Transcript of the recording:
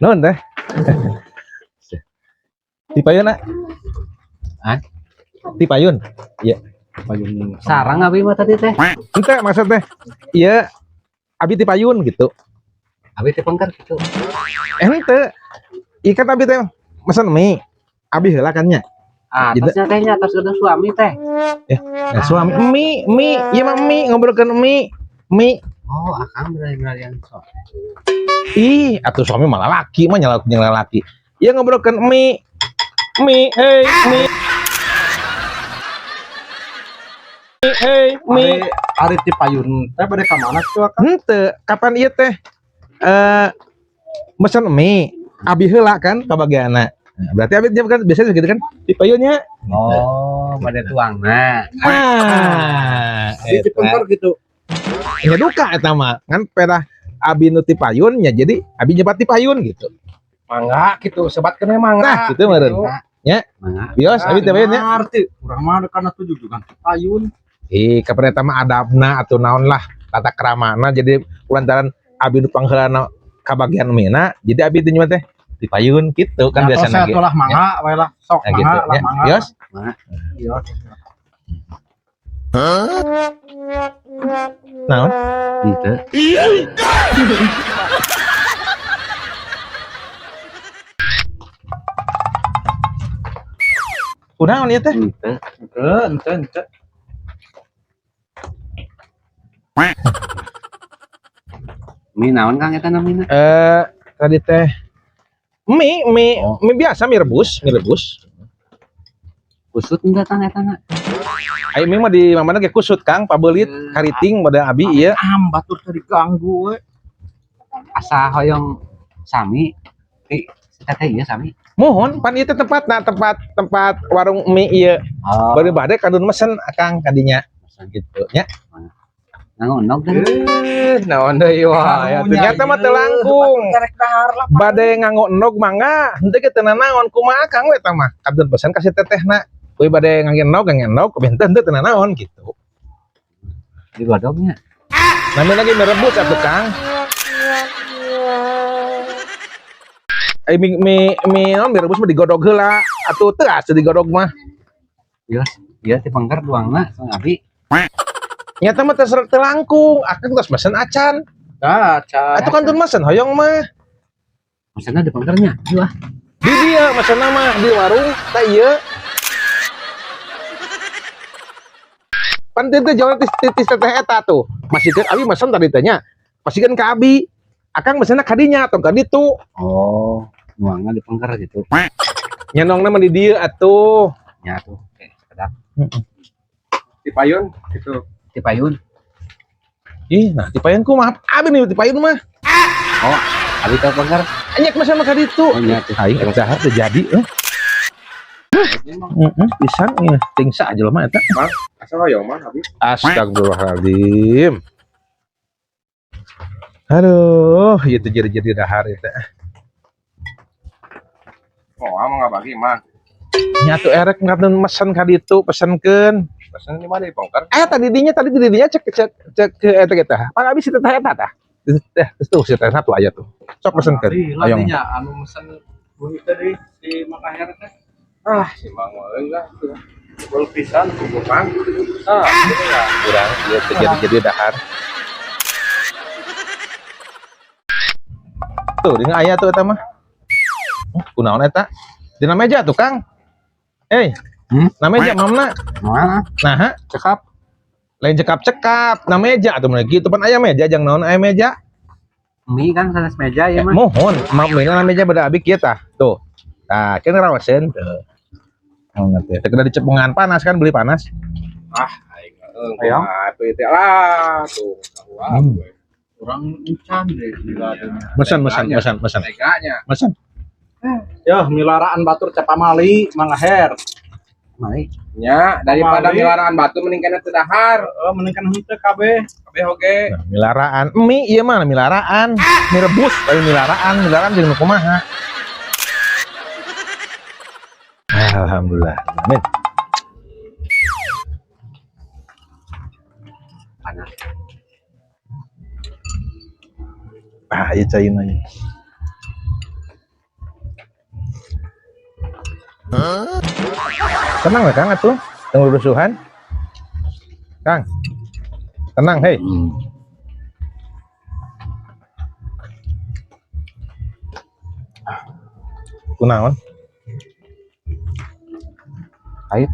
Nuhun teh. Ti payun, ah? Hah? Ti payun. Iya. Payun. Sarang abi mah tadi teh. Ente maksud teh. Iya. Abi ti payun gitu. Abi teh pengker gitu. Ente. Ikan abi teh mesen mie. Abi heula kan nya. Ah, Jadi- atasnya teh nya atas gedung suami teh. Nah, suami mie, mie, ieu mah mie ngobrolkeun mie. Mie. Oh, akang berani-beranian so. Ih, atuh suami malah laki mah nyala nyala laki. Ieu ngobrolkeun mie. Mie, hey, mie. Hey, mie. Ari ti payun teh bade ka mana tuh akang? Henteu, kapan ieu teh? Eh, mesen mie, abi heula kan kabagianna. Nah, berarti abi jam kan biasanya segitu kan di payunnya. Oh, bade tuangna. Ah, Abi ti pengker gitu. Nya duka eta mah. Ngan pedah abi nu ti payun nya jadi abi nyebat ti payun gitu. Mangga gitu, sebatkeun we mangga. Nah, gitu meureun. Mangga. Bios abi ti payun nya. Ngarti, urang mah kana tujuh juga ti payun. Ih, kapan eta mah adabna atau naon lah tata keramana jadi lantaran abi nu pangheulana kabagian mie-na jadi abi teh nyebat teh ti payun gitu kan Ya, biasana tos ge. atuh lah mangga we lah, sok Nah, mangga gitu lah ya. mangga. Bios. Iya. Naon? Henteu. Kunaon ieu teh? Henteu. Henteu, henteu, henteu. Mie naon Kang eta namina? Eh, tadi teh mie mie Oh. mie biasa mie rebus, mie rebus. Kusut henteu Kang eta na? Ayo mie mah di mana ge kusut Kang, pabelit, kariting pada abi ieu. Am batur teh diganggu we. Asa hoyong sami. Ti si teteh ieu sami. Mohon pan ieu teh tempatna tempat tempat warung mie ieu. Oh, Baru bade kandun mesen akang kadinya gitu nya. Nganggo endog teh. Eh, naon deui wah ya ternyata mah teu langkung. Karek dahar lah. Bade nganggo endog mangga, henteu ge teu nanaon kumaha Kang we eta mah. Kandun pesen ka si tetehna. Kuy bade ngangge endog, ngangge endog, henteu henteu teu nanaon gitu. Digodognya. Namanya lagi mie rebus atuh Kang. Eh mie mie mie, naon, mie rebus mah digodog heula atuh teu asuh digodog mah. Bios, ieu ti pengker tuangna sang abi. Nyata mah teu teu langkung, akang tos mesen acan. Dah, can. Atuh kantun mesen hoyong mah. Maksudnya di pengkernya. Ieu ah. Di dieu mesenna mah di warung teh ieu. Pan teh teh jalan tis tis teteh eta tuh. Masihkeun abi mesen tadi teh nya. Masihkeun ka abi. Akang mesenna ka dinya atau ka ditu. Oh, nuangna di pengker gitu. Nyenongna mah di dieu atuh. Nya tuh, oke, sekedap. Ti payun gitu. Ti payun. Ih, nah ti payun kumaha? Abi nih ti payun mah. Oh, abi teh pengker. Anyak mesen mah ka ditu. Oh, nya tuh. Aing eta dahar teu jadi eh. Heeh, pisan ieu tingsa aja mah eta. Asa hoyong mah abi. Astagfirullahaladzim. Aduh, ieu teh jadi-jadi dahar ieu teh. Oh, amang ngabagi mah. Nyatu erek ngaten mesen ka ditu, pesenkeun. Pesen di mana di pengker? Eh tadi dinya tadi di dinya cek cek cek ke eta kita. Pan abi si teteh eta tah. Teh tuh si teteh tuh aya tuh. Sok pesenkeun. Lah Hoyong. dinya anu mesen bunyi tadi si Mang Aher teh. Ah, si Mang euy lah tuh. Gol pisan kudu Mang. Ah, gitu ya. Kurang ieu teh jadi-jadi dahar. Tuh, dina aya tuh eta mah. Kunaon eta? Dina meja tuh, Kang. Eh, Hmm? na meja mamna. Mana? Nah, ha? Cekap. Lain cekap-cekap, na meja atuh mun kitu pan aya meja jang naon aya meja. Mie kan sanes meja ieu mah. Mohon, ma mie na meja beda abi kieu tah. Tuh. Tah, keun rawaseun tuh. Naon teh? Teu kena dicepengan panas kan beli panas. Ah, aing euy. Ayo. Kumaha teh lah tuh. Sarua Hmm. we. Urang encan deh gila Mesen mesen mesen mesen. Teganya. Mesen. Yo, milaraan batur cepamali Mang Aher. Mari. Nya, daripada Pamali. milaraan batu mending kana teu dahar. Heeh, mending kan henteu kabeh. Kabeh oge. Nah, milaraan mie ieu mah milaraan. Mie rebus lain milaraan, milaraan jeung nu kumaha. Alhamdulillah. Amin. Panas. Ah, ieu caina ieu. Tenang lah, Kang, atuh. Tunggu rusuhan. Kang. Tenang, hei. Kunaon? Pahit.